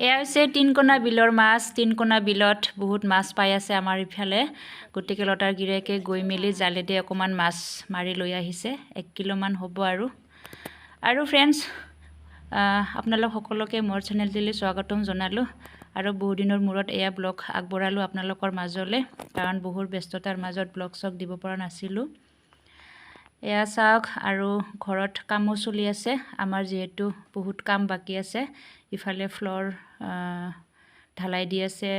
এয়া হৈছে তিনকোনা বিলৰ মাছ। তিনকোনা বিলত বহুত মাছ পাই আছে আমাৰ ইফালে। গতিকে লতাৰ গিৰিয়েকে গৈ মেলি জালেদি অকণমান মাছ মাৰি লৈ আহিছে, 1 কিলোমান হ'ব। আৰু আৰু ফ্ৰেণ্ডছ, আপোনালোক সকলোকে মোৰ চেনেলটিলৈ স্বাগতম জনালোঁ। আৰু বহুদিনৰ মূৰত এয়া ব্লগ আগবঢ়ালোঁ আপোনালোকৰ মাজলৈ, কাৰণ বহুত ব্যস্ততাৰ মাজত ব্লগ চগ দিব পৰা নাছিলোঁ। এয়া চাওক, আৰু ঘৰত কামো চলি আছে আমাৰ, যিহেতু বহুত কাম বাকী আছে। ইফালে ফ্ল'ৰ ঢালাই দি আছে,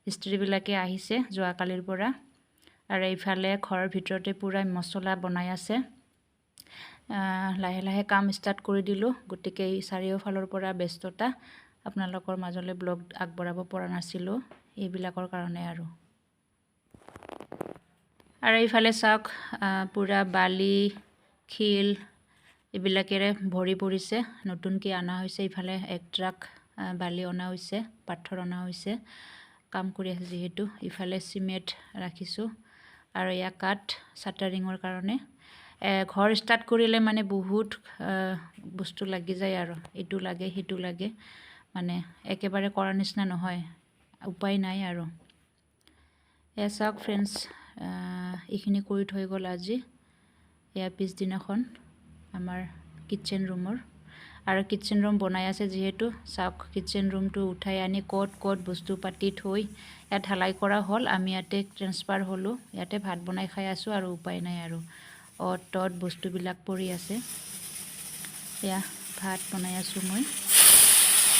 মিস্ত্ৰীবিলাকে আহিছে যোৱাকালিৰ পৰা। আৰু ইফালে ঘৰৰ ভিতৰতে পূৰা মছলা বনাই আছে। লাহে লাহে কাম ষ্টাৰ্ট কৰি দিলোঁ, গতিকে এই চাৰিওফালৰ পৰা ব্যস্ততা, আপোনালোকৰ মাজলৈ ব্লগ আগবঢ়াব পৰা নাছিলোঁ এইবিলাকৰ কাৰণে। আৰু আৰু এইফালে চাওক, পূৰা বালি শিল এইবিলাকেৰে ভৰি পৰিছে, নতুনকৈ অনা হৈছে। ইফালে এক ট্ৰাক বালি অনা হৈছে, পাথৰ অনা হৈছে, কাম কৰি আছে যিহেতু। ইফালে চিমেণ্ট ৰাখিছোঁ আৰু এয়া কাঠ চাটাৰিঙৰ কাৰণে। ঘৰ ষ্টাৰ্ট কৰিলে মানে বহুত বস্তু লাগি যায় আৰু, এইটো লাগে সেইটো লাগে, মানে একেবাৰে কৰাৰ নিচিনা নহয়, উপায় নাই আৰু। এয়া চাওক ফ্ৰেণ্ডছ, এইখিনি কৰি থৈ গ'ল আজি। এয়া পিছদিনাখন আমাৰ কিটচেন ৰুমৰ, আৰু কিটচেন ৰুম বনাই আছে যিহেতু। চাওক, কিটচেন ৰুমটো উঠাই আনি ক'ত ক'ত বস্তু পাতি থৈ ইয়াত ঢালাই কৰা হ'ল। আমি ইয়াতে ট্ৰেন্সফাৰ হ'লোঁ, ইয়াতে ভাত বনাই খাই আছোঁ আৰু, উপায় নাই আৰু। অ'ত ত'ত বস্তুবিলাক পৰি আছে। এয়া ভাত বনাই আছোঁ মই,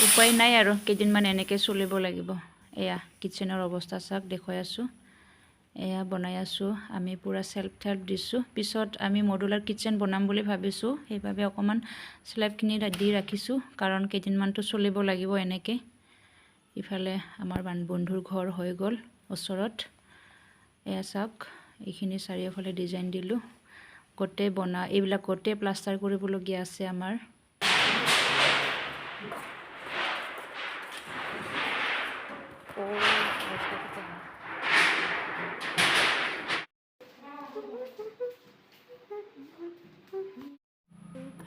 উপায় নাই আৰু, কেইদিনমান এনেকৈ চলিব লাগিব। এয়া কিটচেনৰ অৱস্থা চাওক, দেখুৱাই আছোঁ। এয়া বনাই আছোঁ আমি, পূৰা চেল্ফ টেল্ফ দিছোঁ। পিছত আমি মডুলাৰ কিটচেন বনাম বুলি ভাবিছোঁ, সেইবাবে অকণমান শ্লেবখিনি দি ৰাখিছোঁ, কাৰণ কেইদিনমানতো চলিব লাগিব এনেকৈ। ইফালে আমাৰ বন্ধুৰ ঘৰ হৈ গ'ল ওচৰত। এয়া চাওক, এইখিনি চাৰিওফালে ডিজাইন দিলোঁ, গোটেই বনা এইবিলাক গোটেই প্লাষ্টাৰ কৰিবলগীয়া আছে আমাৰ।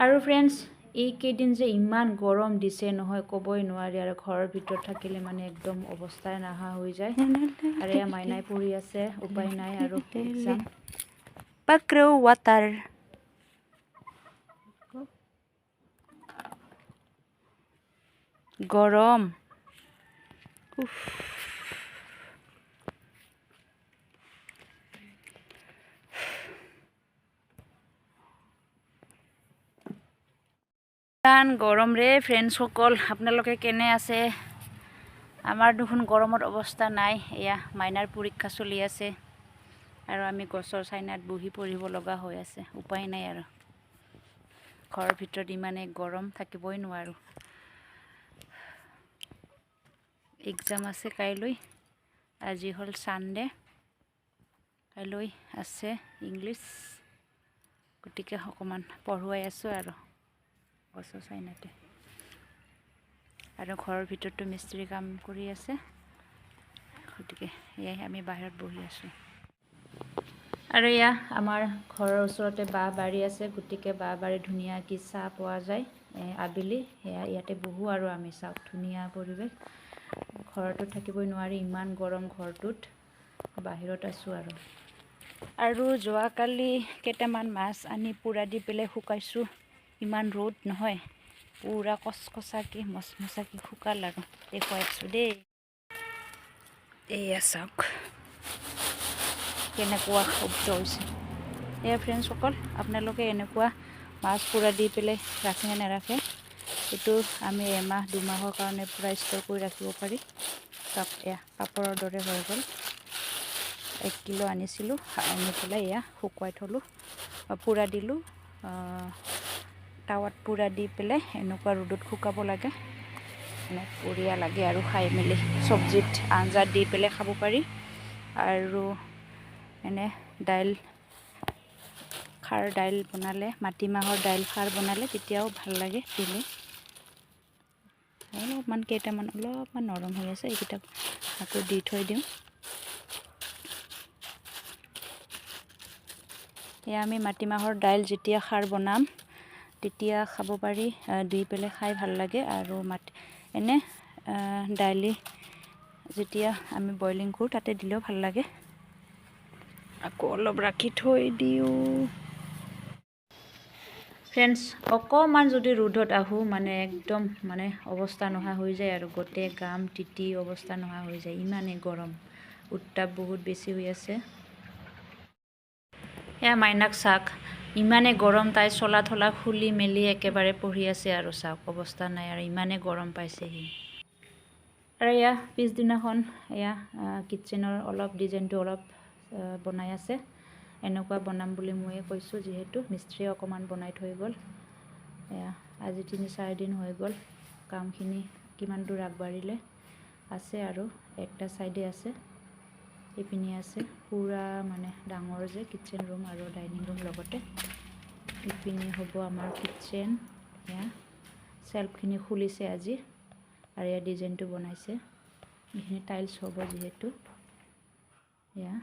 আৰু ফ্ৰেণ্ডছ, এইকেইদিন যে ইমান গৰম দিছে নহয়, ক'বই নোৱাৰি আৰু। ঘৰৰ ভিতৰত থাকিলে মানে একদম অৱস্থাই নাহা হৈ যায়। আৰু এয়া মাইনাই পঢ়ি আছে, উপায় নাই আৰু, এক্সাম। Pakro water. গৰম। উফ। ইমান গৰম ৰে ফ্ৰেণ্ডছসকল, আপোনালোকে কেনে আছে? আমাৰ দেখোন গৰমত অৱস্থা নাই। এয়া মাইনাৰ পৰীক্ষা চলি আছে আৰু আমি গছৰ চাইনাত বহি পঢ়িব লগা হৈ আছে, উপায় নাই আৰু। ঘৰৰ ভিতৰত ইমানেই গৰম, থাকিবই নোৱাৰোঁ। এক্সাম আছে কাইলৈ, আজি হ'ল ছানডে, কাইলৈ আছে ইংলিছ, গতিকে অকণমান পঢ়ুৱাই আছোঁ আৰু গছৰ চাইনাতে। আৰু ঘৰৰ ভিতৰতো মিস্ত্ৰী কাম কৰি আছে, গতিকে এয়াই আমি বাহিৰত বহি আছোঁ। আৰু এয়া আমাৰ ঘৰৰ ওচৰতে বাঁহ বাৰী আছে, গতিকে বাঁহ বাৰী ধুনীয়াকৈ চাহ পোৱা যায় আবেলি। সেয়া ইয়াতে বহোঁ আৰু আমি। চাওক, ধুনীয়া পৰিৱেশ, ঘৰতো থাকিবই নোৱাৰি, ইমান গৰম ঘৰটোত, বাহিৰত আছোঁ আৰু। আৰু যোৱাকালি কেইটামান মাছ আনি পূৰা দি পেলাই শুকাইছোঁ, ইমান ৰ'দ নহয়, পূৰা কচকচাকৈ মচমচাকৈ শুকাল আৰু, দেখুৱাই আছোঁ দেই। এয়া চাওক কেনেকুৱা শব্দ হৈছে। এয়া ফ্ৰেণ্ডছসকল, আপোনালোকে এনেকুৱা মাছ পূৰা দি পেলাই ৰাখে নে নাৰাখে? এইটো আমি এমাহ দুমাহৰ কাৰণে পূৰা ষ্ট'ৰ কৰি ৰাখিব পাৰি। চাওক, এয়া পাপৰৰ দৰে হৈ গ'ল। 1 কিলো আনিছিলোঁ, আনি পেলাই এয়া শুকুৱাই থ'লোঁ, পূৰা দিলোঁ, টাৱাত পূৰা দি পেলাই এনেকুৱা ৰ'দত শুকাব লাগে, মানে বঢ়িয়া লাগে আৰু খাই মেলি। চব্জিত আঞ্জাত দি পেলাই খাব পাৰি, আৰু এনে দাইল খাৰ দাইল বনালে, মাটিমাহৰ দাইল খাৰ বনালে তেতিয়াও ভাল লাগে দিলে। অলপমান কেইটামান অলপমান নৰম হৈ আছে, এইকেইটা আকৌ দি থৈ দিওঁ। এয়া আমি মাটিমাহৰ দাইল যেতিয়া খাৰ বনাম তেতিয়া খাব পাৰি, দি পেলাই খাই ভাল লাগে। আৰু মাটি এনে দালি যেতিয়া আমি বইলিং কৰোঁ, তাতে দিলেও ভাল লাগে। আকৌ অলপ ৰাখি থৈ দিওঁ। ফ্ৰেণ্ডছ, অকণমান যদি ৰ'দত আহোঁ, মানে একদম মানে অৱস্থা নোহোৱা হৈ যায় আৰু গোটেই ঘাম তিতি অৱস্থা নোহোৱা হৈ যায়। ইমানেই গৰম, উত্তাপ বহুত বেছি হৈ আছে। এয়া মাইনাক চাওক, ইমানেই গৰম, তাই চোলা থোলা খুলি মেলি একেবাৰে পঢ়ি আছে আৰু চাওক, অৱস্থা নাই আৰু, ইমানেই গৰম পাইছে সি। আৰু এয়া পিছদিনাখন, এয়া কিটচেনৰ অলপ ডিজাইনটো অলপ বনাই আছে। এনেকুৱা বনাম বুলি ময়ে কৈছোঁ যিহেতু, মিস্ত্ৰীয়ে অকণমান বনাই থৈ গ'ল। এয়া আজি 3-4 দিন হৈ গ'ল। কামখিনি কিমান দূৰ আগবাঢ়িলে আছে আৰু একটা ছাইডে আছে, এইপিনে আছে। পূৰা মানে ডাঙৰ যে কিটচেন ৰুম আৰু ডাইনিং ৰুম লগতে। ইপিনে হ'ব আমাৰ কিটচেন। এয়া চেল্ফখিনি খুলিছে আজি আৰু ইয়াৰ ডিজাইনটো বনাইছে। এইখিনি টাইলছ হ'ব যিহেতু। এয়া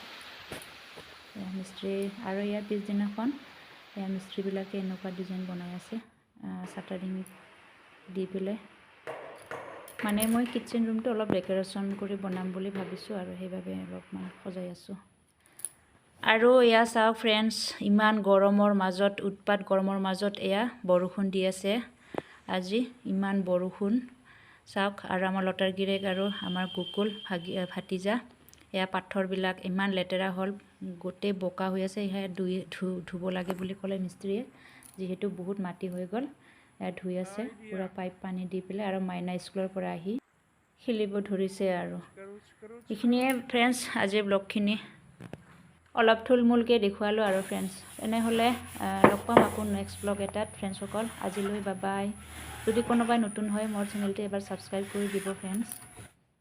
মিস্ত্ৰী আৰু ইয়াৰ পিছদিনাখন এয়া মিস্ত্ৰীবিলাকে এনেকুৱা ডিজাইন বনাই আছে চাটাৰিং দি পেলাই। মানে মই কিটচেন ৰুমটো অলপ ডেক'ৰেশ্যন কৰি বনাম বুলি ভাবিছোঁ আৰু সেইবাবে অলপমান সজাই আছোঁ। আৰু এয়া চাওক ফ্ৰেণ্ডছ, ইমান গৰমৰ মাজত, উৎপাত গৰমৰ মাজত এয়া বৰষুণ দি আছে। আজি ইমান বৰষুণ চাওক। আৰু আমাৰ লতাৰ গিৰেক আৰু আমাৰ কুকুল ভাগি ভাতিজা। এয়া পাথৰবিলাক ইমান লেতেৰা হ'ল, গোটেই বোকা হৈ আছে। সেয়া ধুই ধুব লাগে বুলি ক'লে মিস্ত্ৰীয়ে, যিহেতু বহুত মাটি হৈ গ'ল। এয়া ধুই আছে পূৰা পাইপ পানী দি পেলাই। আৰু মাইনা স্কুলৰ পৰা আহি খেলিব ধৰিছে। আৰু এইখিনিয়ে ফ্ৰেণ্ডছ, আজিৰ ব্লগখিনি অলপ থুলমূলকৈ দেখুৱালোঁ আৰু ফ্ৰেণ্ডছ। তেনেহ'লে লগ পাম আকৌ নেক্সট ব্লগ এটাত ফ্ৰেণ্ডছসকল। আজিলৈ বাবাই। যদি কোনোবাই নতুন হয়, মোৰ চেনেলটো এবাৰ ছাবস্ক্ৰাইব কৰি দিব ফ্ৰেণ্ডছ।